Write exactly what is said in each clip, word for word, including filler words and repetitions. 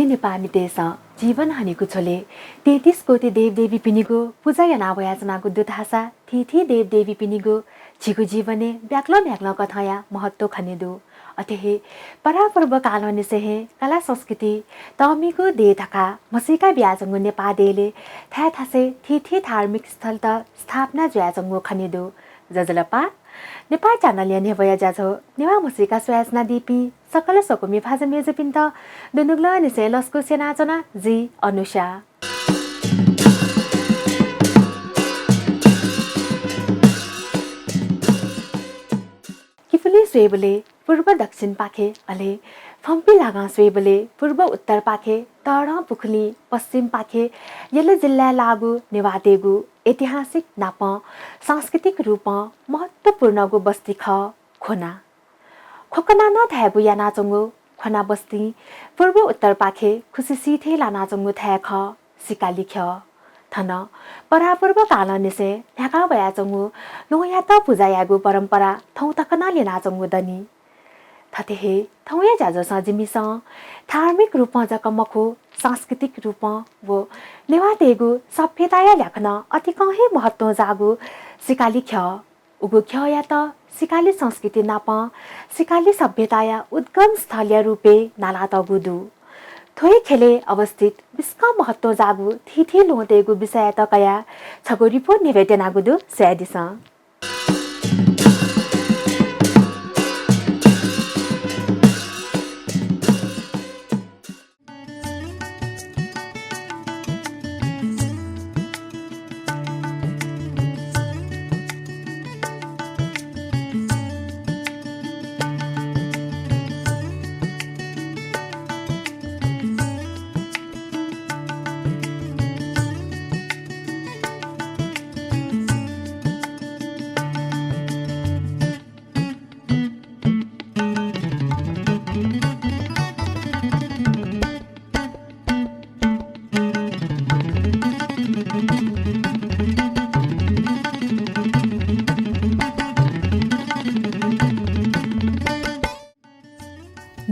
नेपाःमितय्सं जीवन हनेगु झ्वलय् तेत्तिस कोटि देवदेवीपिनिगु पुजा याना वयाच्वनागु दु धाःसा थीथी देवदेवीपिनिगु झीगु जीवनय् ब्याक्लं ब्याक्लं कथंया महत्व खने दु। अथे हे परापूर्व कालंनिसें हे कला संस्कृति तःमिगु देय् धकाः म्हसीका बियाच्वंगु नेपाः देय्लय् थाय् थासय् थीथी धार्मिक स्थलत स्थापना जुयाच्वंगु खने दु। ज्वजलपा, नेपाः च्यानलया न्ह्यब्वया ज्याझ्वः नेवाः म्हसीका स्वयाच्वनादीपिं सकल स्वकुमि भाजु मय्जुपिन्त दुनुगलंनिसें लसकुस यानाच्वना, जि अनुषा। किपुली स्वयेबलय् पूर्व दक्षिणपाखे, अले फम्पी लागां स्वयेबलय् पूर्व उत्तरपाखे, तःधं पुखुलिं पश्चिमपाखे यल जिल्लाय् लाःगु नेवाःतय्गु ऐतिहासिक नापं सांस्कृतिक रूपं महत्वपूर्णगु बस्ती खः ख्वना। ख्वकना नं धायेगु यानाच्वंगु ख्वना बस्तिं पूर्व उत्तरपाखे खुसिसिथय् लानाच्वंगु थाय् खः सिकाली ख्यः। थन परापूर्व कालंनिसें न्ह्याका वयाच्वंगु ल्वहंयात पुजा यायेगु परम्परा थौं तक नं ल्यनाच्वंगु दनि। थथे हे थौंया ज्याझ्वलय् जिमिसं धार्मिक रूपं जक मखु, सांस्कृतिक रूपं व नेवाःतय्गु सभ्यताया ल्याखं नं अतिकं हे महत्वं जाःगु सिकाली ख्यः। उगु ख्यःयात सिकाली संस्कृति नापं सिकाली सभ्यताया उद्गम स्थलया रूपय् नालातःगु दु। थ्व हे ख्यलय् अवस्थित बिस्कं महत्वं जाःगु थीथी ल्वहंतय्गु विषययात कयाः छगू रिपोर्ट न्ह्यब्वये त्यनागु दु, स्वयादिसँ।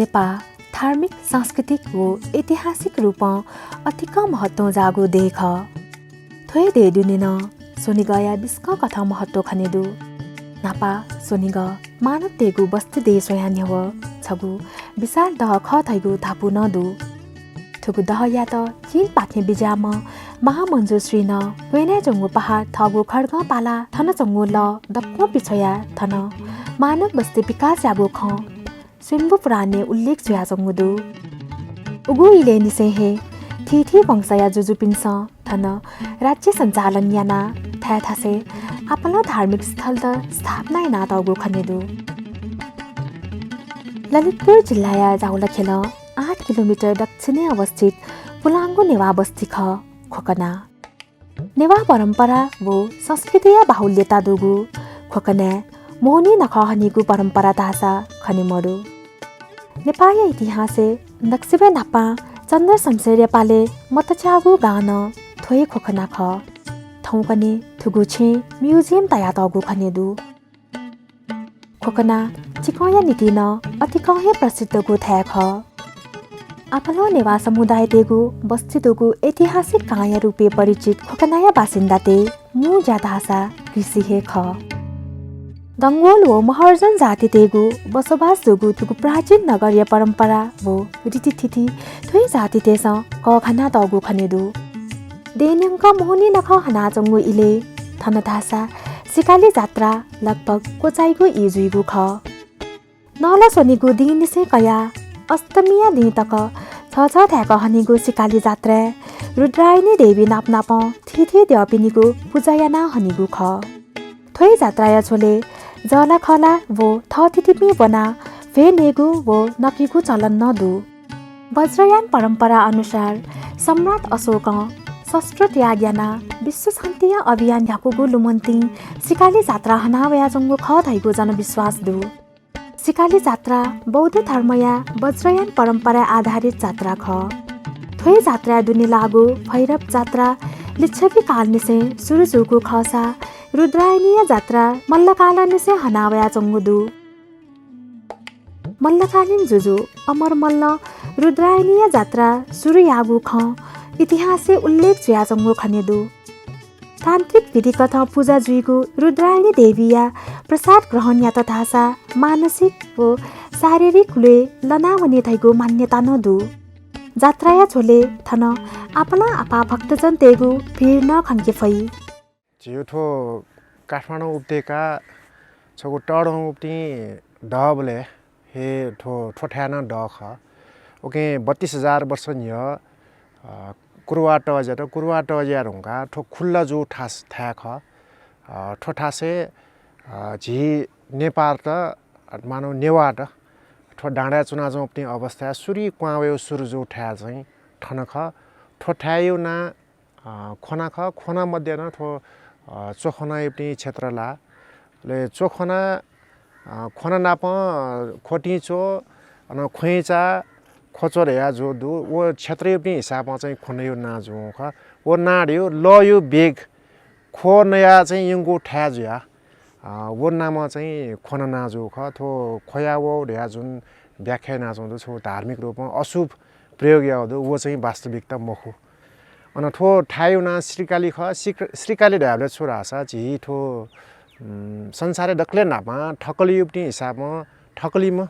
नेपाः धार्मिक, सांस्कृतिक व ऐतिहासिक रूपं अतिकं महत्वं जाःगु देय् खः। थ्व हे देय् दुने नं स्वनिगःया बिस्कं कथं महत्व खने दु। न्हापा स्वनिगः मानवतय्गु बस्ती देय् स्वयां न्ह्यवः छगू विशाल दह खः धइगु धापू नं दु। थुगु दहयात चीनपाखें बिज्याःम्ह महामञ्जुश्रीं क्वय्नाय् च्वंगु पहाड थःगु खड्गं पालाः थन च्वंगु लः दक्वं पिछ्वयाः थन मानव बस्ती विकास याःगु खँ स्वयम्भू पुराणय् उल्लेख जुयाच्वंगु दु। उगु इलय् निसें हे थीथी वंशया जुजुपिन्सं थन राज्य सञ्चालन यानाः थाय् थासय् आपालं धार्मिक स्थलत स्थापना यानातःगु खने दु। ललितपुर जिल्लाया जावलाखेलं आठ किलोमिटर दक्षिणय् अवस्थित पुलांगु नेवाः बस्ती खः ख्वकना। नेवाः परम्परा व संस्कृतिया बाहुल्यता दुगु ख्वकनाय् मोहनी नखः हनीगु परम्परा धाःसा खने मदु। नेपाःया इतिहासय् दक्वसिबय् न्हापां चन्द्र शमशेरया पालय् मतच्याःगु गां नं थ्व हे ख्वकना खः। थौंकन्हय् थुगु छेँय् museum तयातःगु खने दु। ख्वकना चिकंया निंतिं नं अतिकं हे प्रसिद्धगु थाय् खः। आपालं नेवाः समुदायतय्गु बस्ती दुगु ऐतिहासिक गांया रूपय् परिचित ख्वकनाया बासिन्दातय् मू ज्या धाःसा कृषि हे खः। डंगोल व महर्जन जातितय्गु बसोबास दुगु थुगु प्राचीन नगरया परम्परा व रीतिथिति थ्व हे जातितय्सं कःघानातःगु खने दु। देय् न्यंक मोहनी नखः हनाच्वंगु इलय् थन धाःसा सिकाली जात्रा लगभग क्वचाइगु ई जुइगु खः। नहला स्वनिगु दिंनिसें कयाः अष्टमीया दिं तक छछथाय्क हनीगु सिकाली जात्राय् रुद्रायणी देवी नापनापं थीथी द्यःपिनिगु पुजा यानाः हनीगु खः। थ्व हे जात्राया झ्वलय् जःलाखःला व थःथितिपिं ब्वनाः भ्वय् नयेगु व नकेगु चलन नं दु। वज्रयान परम्परा अनुसार सम्राट अशोकं शस्त्र त्याग यानाः विश्व शान्तिया अभियान न्ह्याकूगु लुमन्तिं सिकाली जात्रा हना वयाच्वंगु खः धइगु जनविश्वास दु। सिकाली जात्रा बौद्ध धर्मया वज्रयान परम्पराय् आधारित जात्रा खः। थ्व हे जात्राय् दुने लाःगु भैरव जात्रा लिच्छवि कालनिसें सुरु जूगु खःसा रुद्रायणीया जात्रा मल्लकालनिसें हना वयाच्वंगु दु। मल्लकालीन जुजु अमर मल्लं रुद्रायणीया जात्रा सुरु याःगु खँ इतिहासय् उल्लेख जुयाच्वंगु खने दु। तान्त्रिक विधिकथं पुजा जुइगु रुद्रायणी देवीया प्रसाद ग्रहण यात धाःसा मानसिक व शारीरिक ल्वय् लनावनी धइगु मान्यता नं दु। जात्राया झ्वलय् थन आपालं आपाः भक्तजनतय्गु भीड नं खंके फइ। झीगु थ्व काठमाडौं उपत्यका छगू तःधंगु उपतिं दःबलय् हे थ्व, थ्व थाय् नं दः खः। उकिं बत्तीस हजार वर्ष न्ह्यः, अ, कुरुवा तज्यात, कुरुवा तज्या धुंकाः थ्व खुल्ला जू थास-, थाय् खः। अ, थ्व थासय्, अ, झी नेपाःत, मानौं नेवाःत थ्व डाँडाय् च्वनाच्वंपिं अवस्थाय् सुरुइ क्वहां वयेगु सुरु जू थाय् चाहिँ थन खः। थ्व थाय्‌या नां अ, ख्वना खः। ख्वना मध्ये नं थ्व, अ, च्वख्वना उपतिं क्षेत्र लाः। अले च्वख्वना, अ, ख्वना नाप, अ, ख्वतिंच्व, अन ख्वँय्‌चा, ख्वच्व धया जू दु। व क्षेत्र उपतिं हिसाबं चाहिँ ख्वनाया नां जू खः। व नां धइगु लःया वेग ख्व नयाः चाहिँ यंगु थाय् जुयाः, अ, व नामं चाहिँ ख्वना नां जू खः। थ्व ख्वया वः धया जुन व्याख्या यानाच्वंगु दु, छगू धार्मिक रूपं अशुभ प्रयोग याः दु, व चाहिँ वास्तविकता मखु। अन थ्व थाय्‌या नां श्रीकाली खः। श्री-, श्रीकाली धायेबलय् छु धाःसा झी थ्व, उम्, संसारय् दकलय् न्हापां थकालिया उपतिं हिसाबं, थकालिम्ह,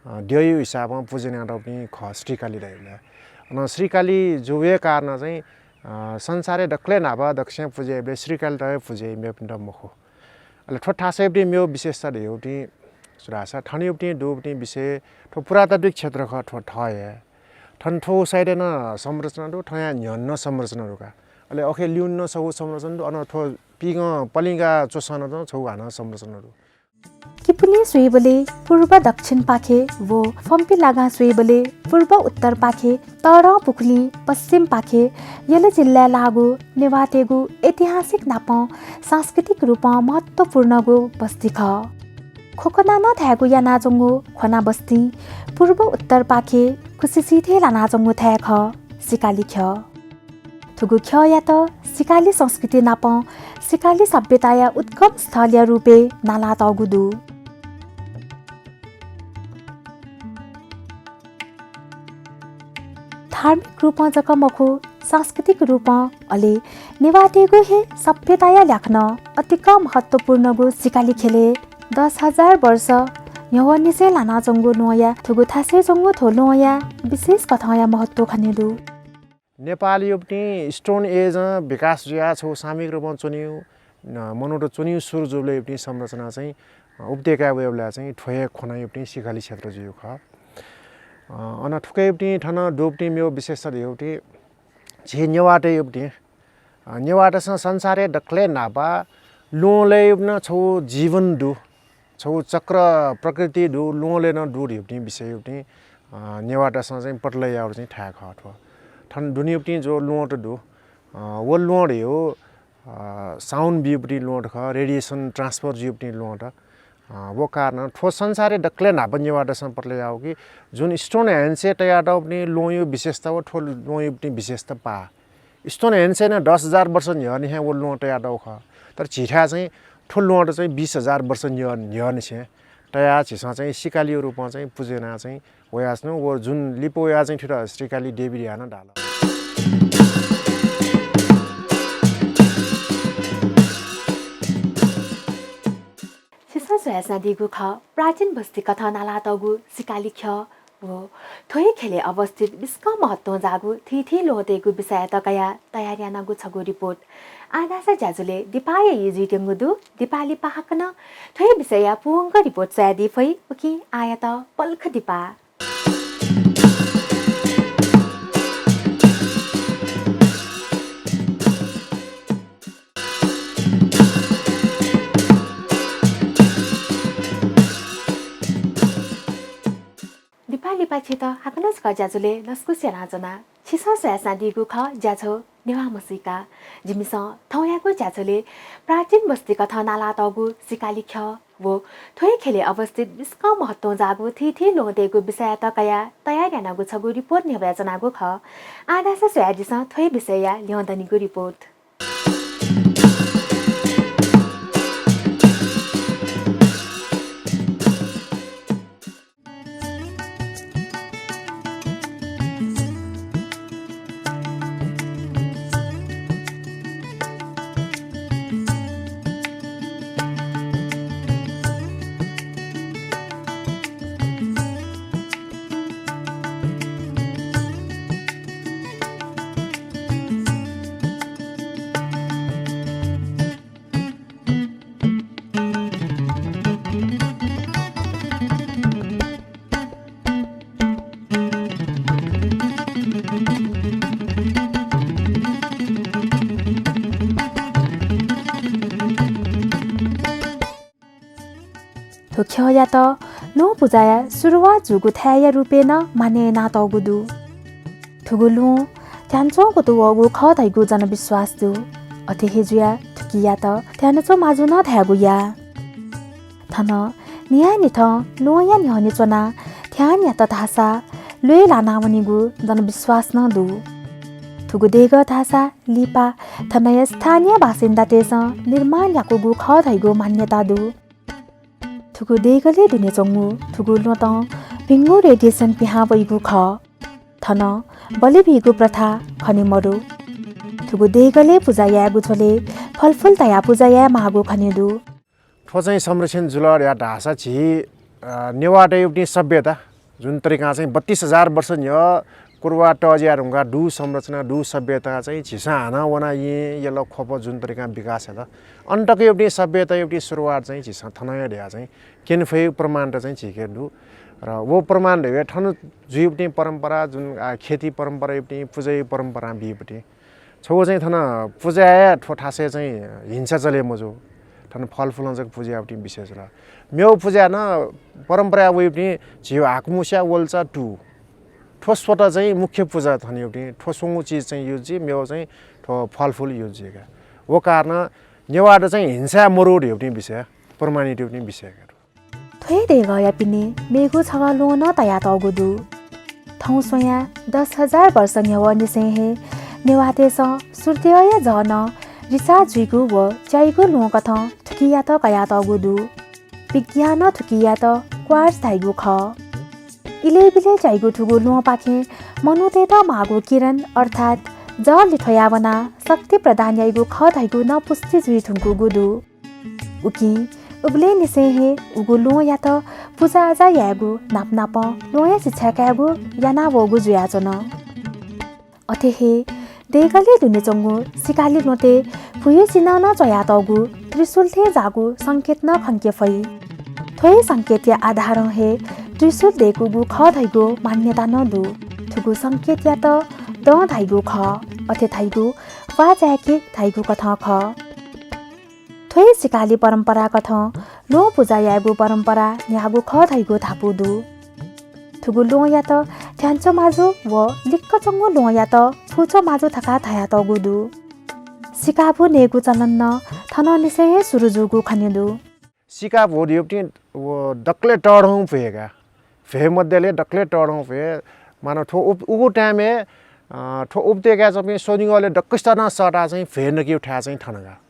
अ, द्यःया हिसाबं पुजा यानातःपिं खः श्रीकाली धायेबलय्। अन श्रीकाली जूया कारणं चाहिँ, अ, संसारय् दकलय् न्हापां दक्वसिनं पुजा याइबलय् श्रीकालीत हे पुजा याइ, मेपिन्त मखु। अले थ्व थासय् उपतिं मेगु विशेषता धइगु उपतिं छु धाःसा थन उपतिं दुगु उपतिं विषय थ्व पुरातात्विक क्षेत्र खः, थ्व थः हे। थन थ्व साइडय् नं संरचना दु, थनया न्ह्यःने नं संरचना दु का। अले अखे लिउने नं छगू संरचना दु, अन थ्व पिगं पलिंगा च्वसं नं छगू हानं संरचना दु। किपुलिं स्वइबलय् पूर्व दक्षिणपाखे व फम्पि लागां स्वइबलय् पूर्व उत्तरपाखे तःधं पुखुलिं पश्चिमपाखे यल जिल्लाय् लाःगु नेवाःतय्गु ऐतिहासिक नापं सांस्कृतिक रूपं महत्त्वपूर्णगु बस्ती खः। ख्वख्वना नं धायेगु यानाच्वंगु ख्वना बस्तिं पूर्व उत्तरपाखे खुसिसिथय् लानाच्वंगु थाय् खः सिकाली ख्यः। थुगु ख्यःयात सिकाली संस्कृति नापं सिकाली सभ्यताया उद्गम स्थलया रूपय् नालातःगु दु। धार्मिक रूपं जक मखु, सांस्कृतिक रूपं, अले नेवाःतय्गु हे सभ्यताया ल्याखं अतिकं महत्त्वपूर्णगु सिकाली ख्यलय् दस हजार वर्ष न्ह्यवंनिसें लानाच्वंगु ल्वहंया थुगु थासय् च्वंगु थ्व ल्वहंया विशेष कथंया महत्त्व खने दु। नेपालया उपतिं Stone Age-ं विकास जुयाः छगू सामूहिक रूपं च्वनीगु, अ, मनूत च्वनीगु सुरु जूबलय् उपतिं संरचना चाहिँ, अ, उपत्यकाय् वयेबलय् चाहिँ थ्व हे ख्वनाया उपतिं सिकाली क्षेत्र जुइगु खः। अ, अन थुकिया उपतिं थन दुगु उपतिं मेगु विशेषता धइगु उपतिं झी नेवाःतय् उपतिं, अ, नेवाःतय्सं संसारय् दकलय् न्हापा ल्वहंलय् उपतिं छगू जीवन दु। छगू चक्र प्रकृति दु, ल्वहंलय् नं दु धइगु उपतिं विषय उपतिं, अ, नेवाःतय्सं चाहिँ पटलय् याःगु चाहिँ थाय् खः थ्व। थन दुने उपतिं जो ल्वहंत दु, अ, व ल्वहं धइगु, अ, sound बीगु उपतिं ल्वहंत खः, radiation transfer जुइगु उपतिं ल्वहंत। अ, व कारणं थ्व संसारय् दकलय् न्हापा नेवाःतय्सं पटलय् याःगु कि जुन Stonehenge-य् तयातःगु उपतिं ल्वहंया विशेषता व थ्व ल्वहंया उपतिं विशेषता पाः। Stonehenge-य् नं दस हजार वर्ष न्ह्यःनिसें व ल्वहं तयातःगु खः। तर झीथाय् चाहिँ थ्व ल्वहंत चाहिँ बीस हजार वर्ष न्ह्यः, न्ह्यःनिसें तयाः झीसं चाहिँ सिकालीया रूपं चाहिँ पुजा यानाः चाहिँ वयाच्वना। व जुन लिपा वयाः चाहिँ थुइत सिकाली देवी धयाः नं धाल। छिसं स्वयाच्वनादीगु खः, प्राचीन बस्ती कथं नालातःगु सिकाली ख्यः व थ्व हे ख्यलय् अवस्थित बिस्कं महत्त्वं जाःगु थीथी ल्वहंतय्गु विषययात कयाः तयार यानागु छगू रिपोर्ट। आः धाःसा ज्याझ्वलय् दिपाया ई जुइत्यंगु दु। दिपा लिपा हाकनं थ्व हे विषयया पूवंक रिपोर्ट स्वयादी फइ। उकिं आःयात पलख दिपा। दिपा लिपा छित हाकनं छकः ज्याझ्वलय् लसकुस यानाच्वना। छिसं स्वयाच्वनादीगु खः ज्याझ्वः नेवाः म्हसीका। जिमिसं थौंयागु ज्याझ्वलय् प्राचीन बस्ती कथं नालातःगु सिकाली ख्यः व थ्व हे ख्यलय् अवस्थित बिस्कं महत्त्वं जाःगु थीथी ल्वहंतय्गु विषययात कयाः तयार यानागु छगू रिपोर्ट न्ह्यब्वयाच्वनागु खः। आः धाःसा स्वयादिसँ थ्व हे विषयया ल्यं दनिगु रिपोर्ट। थ्व ख्यःयात ल्वहं पुजाया सुरुवात जूगु थाय्‌या रूपय् नं मानय् यानातःगु दु। थुगु ल्वहं ध्यानच्वंगु दु वःगु खः धइगु जनविश्वास दु। अथे हे जुयाः थुकियात ध्यानच्वं माजु नं धायेगु याः। थन न्हियान्हिथं ल्वहंया न्ह्यःने च्वनाः ध्यान यात धाःसा ल्वय् लानावनीगु जनविश्वास नं दु। थुगु देगः धाःसा लिपा थनया स्थानीय बासिन्दातय्‌सं निर्माण याकूगु खः धइगु मान्यता दु। थुगु देगलय् दुने च्वंगु थुगु ल्वहंतं भिंगु radiation पिहां वइगु खः। थन बलि बीगु प्रथा खने मदु। थुगु देगलय् पुजा यायेगु झ्वलय् फलफुल तयाः पुजा यायेमाःगु खने दु। थ्व चाहिँ संरक्षण जुल धया धाःसा झी, अ, नेवाःतय् उपतिं सभ्यता जुन तरिकां चाहिँ बत्तीस हजार वर्ष न्ह्यः कुरुवा तज्याये धुंकाः दु संरचना, दु सभ्यता चाहिँ झीसं हानं वना येँ, यल, ख्वप जुन तरिकां विकास यात। अन तक उपतिं सभ्यता उपतिं सुरुवात चाहिँ झीसं थन हे धया चाहिँ क्यने फइगु प्रमाणत चाहिँ झीके दु। र व प्रमाण धइगु थन जुइपतिं परम्परा जुन, आ, खेती परम्परा उपतिं, पुजाया परम्परा बीपतिं छगू चाहिँ थन पुजाया थ्व थासय् चाहिँ हिंसा चले मजू। थन फलफुलं जक पुजा याःपतिं विशेष जुल। मेव पुजा नं परम्परा वइपतिं झीगु हाकुमुस्या, वल्चा, तू थ्व स्वत चाहिँ मुख्य पुजा थन याःपतिं थ्व स्वंगू चिज चाहिँ use जुइ, मेव चाहिँ थ्व फलफुल use जुइ का। व कारण नेवाःत चाहिँ हिंसा मरु धइपतिं विषय, प्रमाणित याःपतिं विषय का। थ्व हे देगःया पिने मेगु छगः ल्वहं नं तयातःगु दु। थौं स्वयाः दस हजार वर्ष न्ह्यवंनिसें हे नेवाःतय्‌सं सूर्यद्यःया जः नं रिचा जुइगु व च्याइगु ल्वहंकथं थुकियात कयातःगु दु। विज्ञानं थुकियात quartz धाइगु खः। इलय्‌बिलय् च्याइगु थुगु ल्वहंपाखें मनूतय्‌त माःगु किरण अर्थात् जः लिथ्वया वनाः शक्ति प्रदान याइगु खः धइगु नं पुष्टि जुइ धुंकूगु दु। उकिं उबलय्‌निसें हे उगु ल्वहंयात पुजाआजा यायेगु नापनापं ल्वहंया शिक्षा कायेगु याना वःगु जुयाच्वन। अथे हे देगलय् दुने च्वंगु सिकालि ल्वहंतय् भुइँया सिनं नं च्वयातःगु त्रिशूल थें जाःगु संकेत नं खंके फइ। थ्व हे संकेतया आधारं हे त्रिशूल दय्‌कूगु खः धइगु मान्यता नं दु। थुगु संकेतयात दँ धाइगु खः। अथे धइगु प्वाः चाय्‌के धाइगु कथं खः। थ्व हे सिकालि परम्पराकथं ल्वहं पुजा यायेगु परम्परा न्ह्याःगु खः धइगु धापू दु। थुगु ल्वहंयात ध्यानच्वं माजु व लिक्क च्वंगु ल्वहंयात फुच्वं माजु धकाः धयातःगु दु। सिकाभू नयेगु चलन नं थनंनिसें हे सुरु जूगु खने दु। सिकाभू धइपतिं व दकलय् तःधंगु भ्वय् का। भ्वय् मध्यलय् दकलय् तःधंगु भ्वय्। मानव थ्व उप-, उगु time-य्, अ, थ्व उपत्यकाय् च्वंपिं स्वनिगलय् दक्वसित नं सःताः चाहिँ भ्वय् नकेगु थाय् चाहिँ थन का।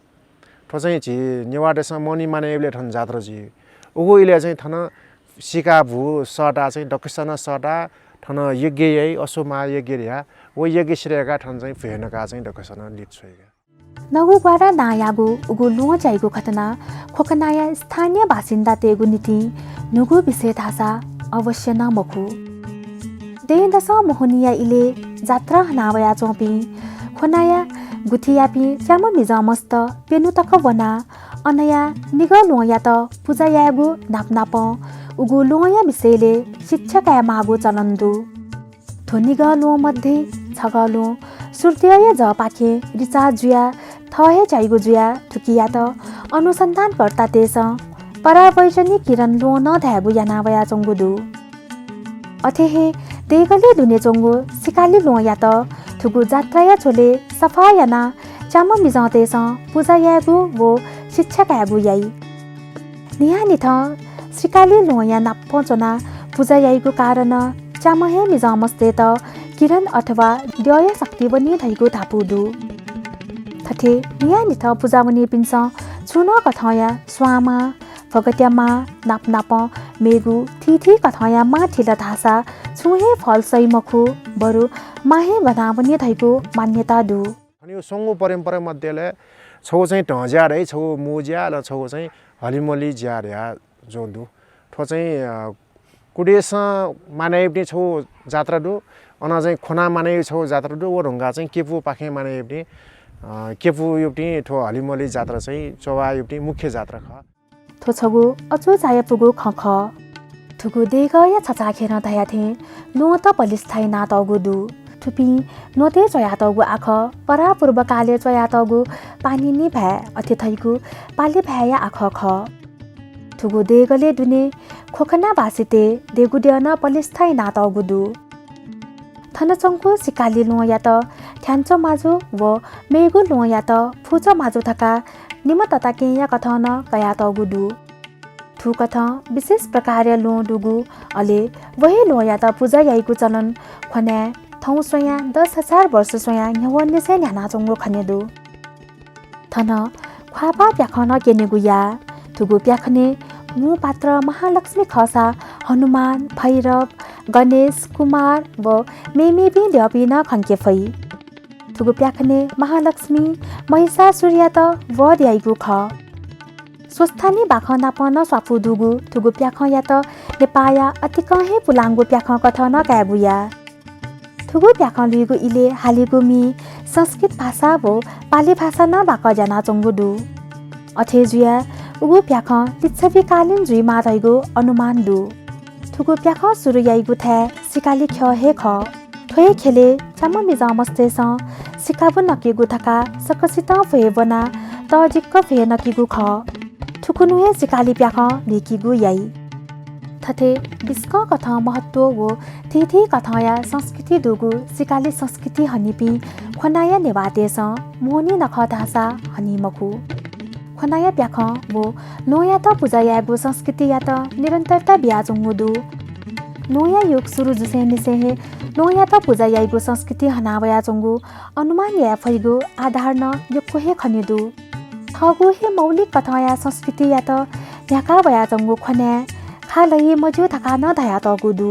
थ्व चाहिँ झी नेवाःतय्‌सं मनि मानय् याइबलय् थन जात्रा जुइ। उगु इलय् चाहिँ थन सिकाभू सःताः चाहिँ दक्वसित नं सःताः थन यज्ञ याइ, अश्वमेध यज्ञ धया। व यज्ञ सिधय्‌काः थन चाहिँ भ्वय् नकाः चाहिँ दक्वसित नं लित छ्वइ का। नगु ग्वारा नांयागु उगु ल्वहं च्याइगु घटना ख्वखनाया स्थानीय बासिन्दातय्‌गु निंतिं न्हूगु विषय धाःसा अवश्य नं मखु। दँय्‌दसं मोहनीया इलय् जात्रा हना वयाच्वंपिं ख्वनाया गुथियापिं च्याम्ह मिजंमस्त प्यन्हु तक वनाः अनया निगः ल्वहंयात पुजा यायेगु नापनापं उगु ल्वहंया विषयलय् शिक्षा कायेमाःगु चलन दु। थ्व निगः ल्वहं मध्ये छगः ल्वहं सूर्यद्यःया जःपाखें रिचार्ज जुयाः थः हे च्याइगु जुयाः थुकियात अनुसन्धानकर्तातय्‌सं परावैजनिक किरण ल्वहं नं धायेगु याना वयाच्वंगु दु। अथे हे देगलय् दुने च्वंगु सिकालि ल्वहंयात थुगु जात्राया झ्वलय् सफा यानाः च्याम्ह मिजंतय्‌सं पुजा यायेगु व शिक्षा कायेगु याइ। न्हियान्हिथं सिकालि ल्वहंया नाप च्वनाः पुजा याइगु कारणं च्याम्ह हे मिजंमस्तय्‌त किरण अथवा द्यःया शक्ति वनी धइगु धापू दु। थथे न्हियान्हिथं पुजा वनीपिन्सं छुं नं कथंया स्वांमाः, भगत्या माः नापनापं मेगु थीथी कथंया माः थिल धाःसा छुं हे फल सइ मखु, बरु माः हे गना वनी धइगु मान्यता दु। थनया स्वंगू परम्परा मध्यलय् छगू चाहिँ धँ ज्या धइ, छगू मू ज्या, अले छगू चाहिँ हलिमलि ज्या धया ज्वं दु। थ्व चाहिँ, अ, कुदेसं मानय् याइपिं छगू जात्रा दु, अन चाहिँ ख्वनाः मानय् याइपिं छगू जात्रा दु, व धुंकाः चाहिँ केपुपाखें मानय् याइपिं, अ, केपु याइपिं थ्व हलिमलि जात्रा चाहिँ च्ववाः याइपिं मुख्य जात्रा खः। थ्व छगू अचूचायापुगु खँ खः। थुगु देगःया छचाःखेरं धयाथें ल्वहंत पलिस्था यानातःगु दु। थुपिं ल्वहंतय् च्वयातःगु आखः परापूर्वकालय् च्वयातःगु पाणिनि भाय् अथे धइगु पालि भाय्‌या आखः खः। थुगु देगलय् दुने ख्वखना भाषितय् देगुद्यः नं पलेस्था यानातःगु दु। थन च्वंगु सिकाली ल्वहंयात थ्यानाच्वँ माजु व मेगु ल्वहंयात फुच्वँ माजु धकाः निम्ह तताकेहेँया कथं नं कयातःगु दु। थुकथं विशेष प्रकारया ल्वहं दुगु, अले व हे ल्वहंयात पुजा याइगु चलन ख्वनाय् थौं स्वयां दस हजार वर्ष स्वयां न्ह्यवंनिसें न्ह्यानाच्वंगु खने दु। थन ख्वाःपाः प्याखं नं क्यनेगु याः। थुगु प्याखनय् मू पात्र महालक्ष्मी खःसा हनुमान, भैरव, गणेश, कुमार व मेमेपिं द्यःपिं नं खंके फइ। थुगु प्याखनय् महालक्ष्मी महिषासुरयात वध याइगु खः। स्वस्थानी बाखं नाप नं स्वापू दुगु थुगु प्याखंयात नेपाःया अतिकं हे पुलांगु प्याखं कथं नं कायेगु याः। थुगु प्याखं लुइगु इलय् हालीगु म्ये संस्कृत भाषा व पालि भाषा नं बाकः ज्यानाच्वंगु दु। अथे जुयाः उगु प्याखं लिच्छविकालीन जुइमाः धइगु अनुमान दु। थुगु प्याखं सुरु याइगु थाय् सिकाली ख्यः हे खः। थ्व हे ख्यलय् च्याम्ह मिजंमस्तय्सं सिकाबु नकेगु धकाः सकसितं भ्वय् ब्वनाः तःजिक भ्वय् नकेगु खः। थुकुन्हु हे सिकाली प्याखं लुइकेगु याइ। थथे बिस्कं कथं महत्व व थीथी कथंया संस्कृति दुगु सिकाली संस्कृति हनीपिं ख्वनाया नेवाःतय्सं मोहनी नखः धाःसा हनी मखु। ख्वनाया प्याखं व ल्वहंयात पुजा यायेगु संस्कृतियात निरन्तरता बियाच्वंगु दु। ल्वहंया युग सुरु जुसेंनिसें हे ल्वहंयात पुजा याइगु संस्कृति हनावयाच्वंगु अनुमान याये फइगु आधार नं यक्व हे खने दु। थःगु हे मौलिक कथंया संस्कृतियात न्ह्याका वयाच्वंगु ख्वनाय् खालही मज्यू धकाः नं धयातःगु दु।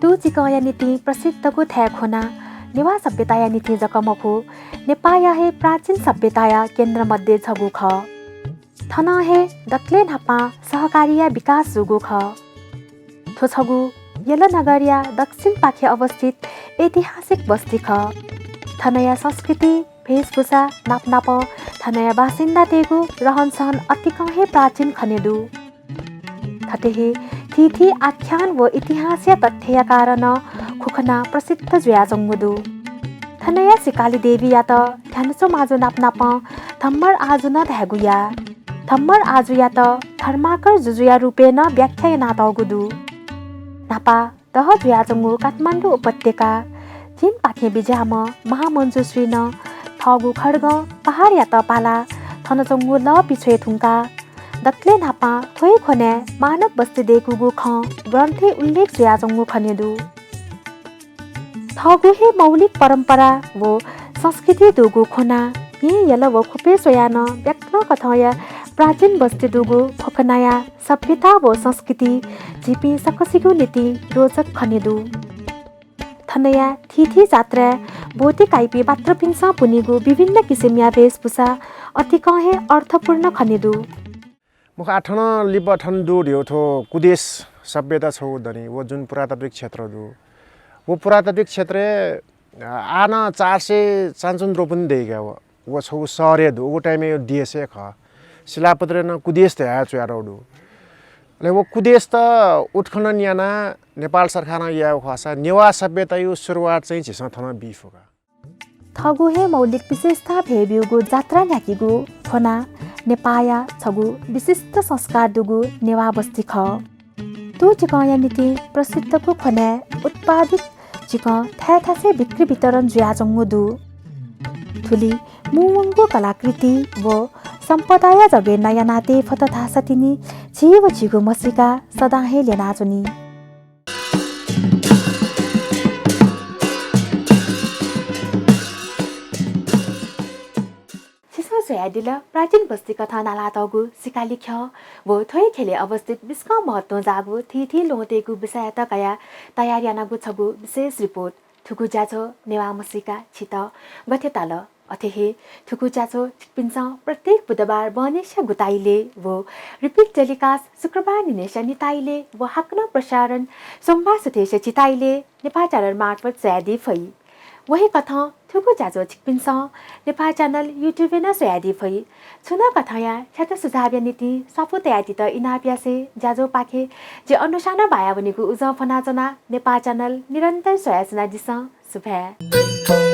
तुचिकंया निंतिं प्रसिद्धगु थाय् ख्वना नेवाः सभ्यताया निंतिं जक मखु, नेपाःया हे प्राचीन सभ्यताया केन्द्र मध्ये छगू खः। थन हे दकलय् न्हापां सहकारीया विकास जूगु खः। थ्व छगू यल नगरया दक्षिणपाखे अवस्थित ऐतिहासिक बस्ती खः। थनया संस्कृति, भेषभूषा नापनापं थनया बासिन्दातय्गु रहनसहन अतिकं हे प्राचीन खने दु। थथे हे थीथी आख्यान व इतिहासया तथ्यया कारणं ख्वखना प्रसिद्ध जुयाच्वंगु दु। थनया सिकाली देवीयात ध्यानचो माजु नापनापं धम्मर आजु नं धायेगु याः। धम्मर आजुयात धर्माकर जुजुया रूपय् नं व्याख्या यानातःगु दु। न्हापा दह जुयाच्वंगु काठमाडौं उपत्यका झिंपाखें बिज्याःम्ह महामञ्जुश्रीं थःगु खड्गं पहाडयात पालाः थन च्वंगु लः पिछ्वये धुंकाः दकलय् न्हापां थ्व हे ख्वनाय् मानव बस्ती दय्कूगु खँ ग्रन्थय् उल्लेख जुयाच्वंगु खने दु। थःगु हे मौलिक परम्परा व संस्कृति दुगु ख्वना, म्ये, यल व ख्वपय् स्वयाः नं व्याकरण कथंया प्राचीन बस्ती दुगु ख्वखनाया सभ्यता व संस्कृति झीपिं सकसिगु निंतिं रोचक खने दु। थनया थीथी जात्राय् ब्वति काइपिं पात्रपिन्सं पुनेगु विभिन्न किसिमया भेषभूषा अतिकं हे अर्थपूर्ण खने दु। मखु, आः थन लिपा थन दु धयो थ्व कुदेश सभ्यता छगू दनि, व जुन पुरातात्विक क्षेत्र दु। व पुरातात्विक क्षेत्रय्, आ, आः नं चार सय चानचुन द्रौपदी दय्का व, व छगू शहर हे दु, उगु time-य् देश हे खः। शिलापत्रय् नं कुदेश धयाः च्वयातःगु दु। अले व कुदेशत उत्खनन यानाः नेपाल सरकारं यायेगु खःसा नेवाः सभ्यताया सुरुवात चाहिँ झीसं थन बी फु का। थःगु हे मौलिक विशेषता भय् ब्यूगु जात्रा न्ह्याकीगु ख्वना नेपाःया छगू विशिष्ट संस्कार दुगु नेवाः बस्ती खः। तुचिकंया निंतिं प्रसिद्धगु ख्वनाय् उत्पादित चिकं थाय् थासय् बिक्री वितरण जुयाच्वंगु दु। थुलि मुंवंगु कलाकृति व सम्पदाया जगेर्ना यानातये फत धाःसा तिनि झी व झीगु म्हसीका सदां हे ल्यनाच्वनी। छिसं स्वयादिल प्राचीन बस्ती कथं नालातःगु सिकाली ख्यः व थ्व हे ख्यलय् अवस्थित बिस्कं महत्वं जाःगु थीथी ल्वहंतय्गु विषययात कयाः तयार यानागु छगू विशेष report। थुगु ज्याझ्वः नेवाः म्हसीका छित गथे ताल? अथे हे थुगु ज्याझ्वः छिकपिन्सं प्रत्येक बुधबार बहनिसिया गुता इलय् व repeat telecast शुक्रबार न्हिनय्सिया निता इलय् व हाकनं प्रसारण सोमबार सुथय्सिया झिता इलय् नेपाः channel मार्फत स्वयादी फइ। व हे कथं थुगु ज्याझ्वः छिकपिन्सं नेपाः channel YouTube-य् नं स्वयादी फइ। छुं नं कथंया ख्यात सुझावया निंतिं स्वापू तयादीत इनाप यासें ज्याझ्वःपाखे जि अनुषां नं बायावनेगु उजं फ्वनाच्वना। नेपाः channel निरन्तर स्वयाच्वनादिसँ। सुभाय्।